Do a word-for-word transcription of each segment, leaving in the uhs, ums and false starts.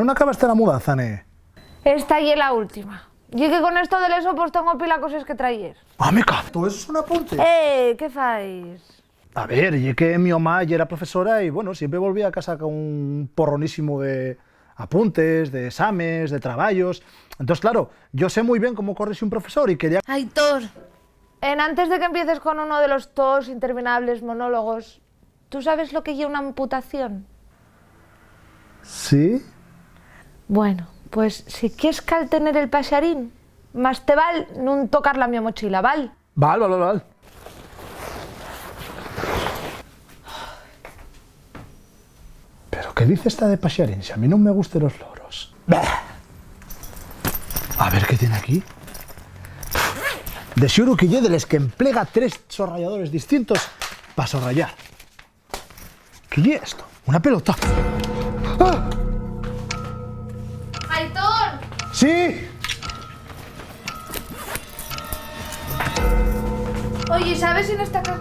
¿Nun acabaste la mudanza, ne? Esta ye la última. Ye que con esto del eso, pues tengo pila coses que trayer. ¡Ah, meca! ¿Todo eso son apuntes? Eh, ¿qué fais? A ver, ye que mi mamá yera profesora y, bueno, siempre volvía a casa con un porronísimo de apuntes, de exámenes, de trabayos. Entonces, claro, yo sé muy bien cómo corrixir un profesor y quería... Aitor, enantes de que empieces con uno de los tos interminables monólogos, ¿tú sabes lo que ye una amputación? ¿Sí? Bueno, pues si quies caltener el paxarín, más te val nun tocar la mio mochila, ¿val? Val, val, val, val. ¿Pero qué dice esta de paxarín? Si a mí nun me gusten los loros. Bah. A ver qué tiene aquí. De xuru que ye de les que emplega tres sorrayadores distintos pa sorrayar. ¿Qué ye esto? ¿Una pelota? ¡Ah! ¡Aitor! ¡Sí! Oye, ¿sabes si no está acá?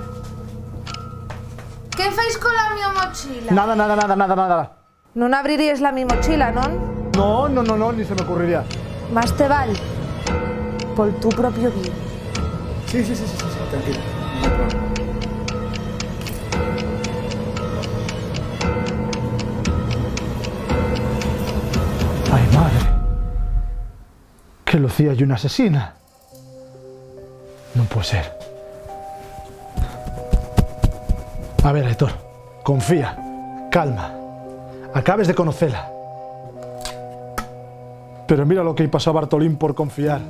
¿Qué fais con la mi mochila? Nada, nada, nada, nada, nada. Nun abriríes la mi mochila, ¿non? No, no, no, no, ni se me ocurriría. Más te val, pol tu propio bien. Sí, sí, sí, sí, sí, sí, tranquila, no hay problema. Ay, madre, que Lucía ye una asesina. Nun puede ser. A ver, Aitor, confía, calma. Acabes de conocela. Pero mira lo que-y pasó a Bartolín por confiar.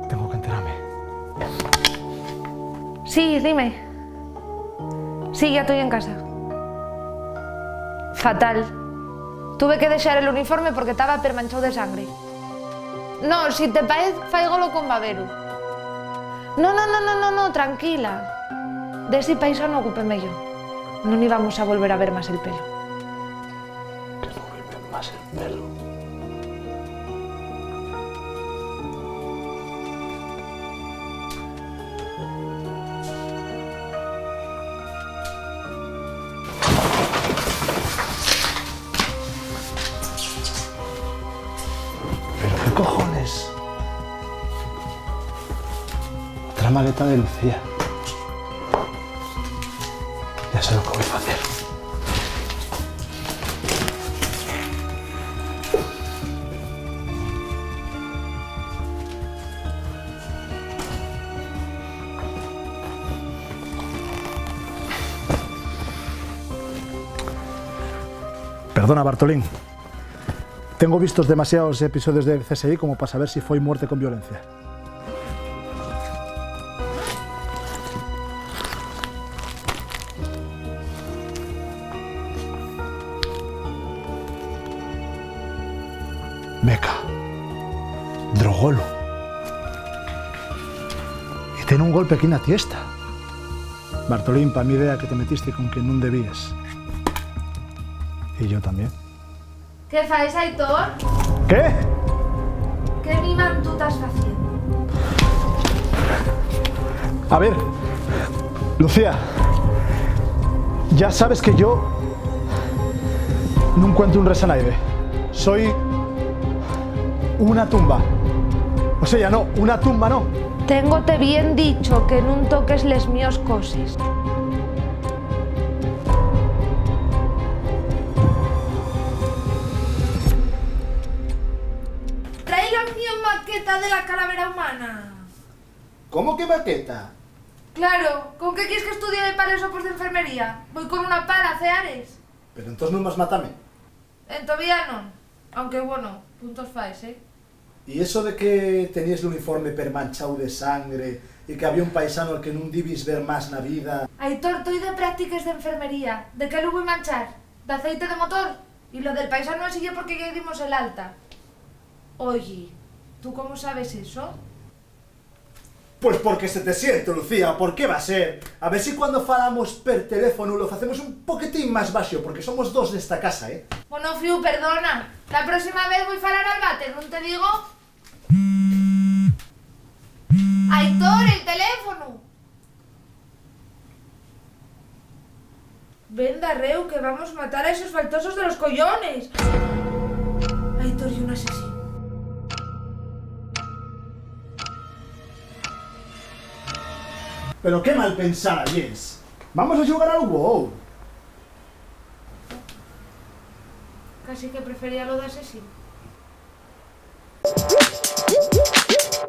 Tengo que enterame. Sí, dime. Sí, ya toi en casa. Fatal. Tuve que dexar el uniforme porque taba permanchao de sangre. No, si te paez, faígolo con baberu. No, no, no, no, no, no, tranquila. D'esi paisanu ocupéme yo. Nun íbamos a volver a ver más el pelo. Que nun vean más el pelo. ¿Pero qué cojones? Otra maleta de Lucía. Ya sé lo que voy a hacer. Perdona, Bartolín. Tengo vistos demasiaos episodios de C S I como pa saber si foi muerte con violencia. Meca. Drogolu. Y ten un golpe aquí na tiesta. Bartolín, pa mi idea que te metiste con quien nun debíes. Y yo también. ¿Qué fais, Aitor? ¿Qué? ¿Qué miman tu tas faciendo? A ver, Lucía, ya sabes que yo nun cuento un resanaide. Soy una tumba. O sea, no, una tumba no. Téngote bien dicho que nun toques les mios coses. Trae la mio maqueta de la calavera humana. ¿Cómo que maqueta? Claro, ¿con qué quies que estudie pa les opos d'enfermería? Voi con una pala a ceares. Pero entós nun vas matame. Entovía non, aunque, bueno, puntos faes, ¿eh? ¿Y eso de que teníes l'uniforme permanchao de sangre y que había un paisanu al que nun dibis ver más na vida? Aitor, toi de práctiques d'enfermería. ¿De qué lu voi manchar? ¿D'aceite de motor? Y lo del paisanu esi ye porque ya-y dimos el alta. Oye, ¿tú cómo sabes eso? Pues porque se te siente, Lucía, ¿por qué va a ser? A ver si cuando falamos per teléfonu lo facemos un poquitín más baxo, porque somos dos nesta casa, ¿eh? Bueno, Fiu, perdona. La próxima vez voi falar al váter, ¿nun te digo? Aitor, el teléfonu. Ven darréu, que vamos matar a esos faltosos de los coyones. Aitor ye un asesín. Pero qué mal pensada yes. Vamos a xugar al wow. Casi que prefería lo d'asesín.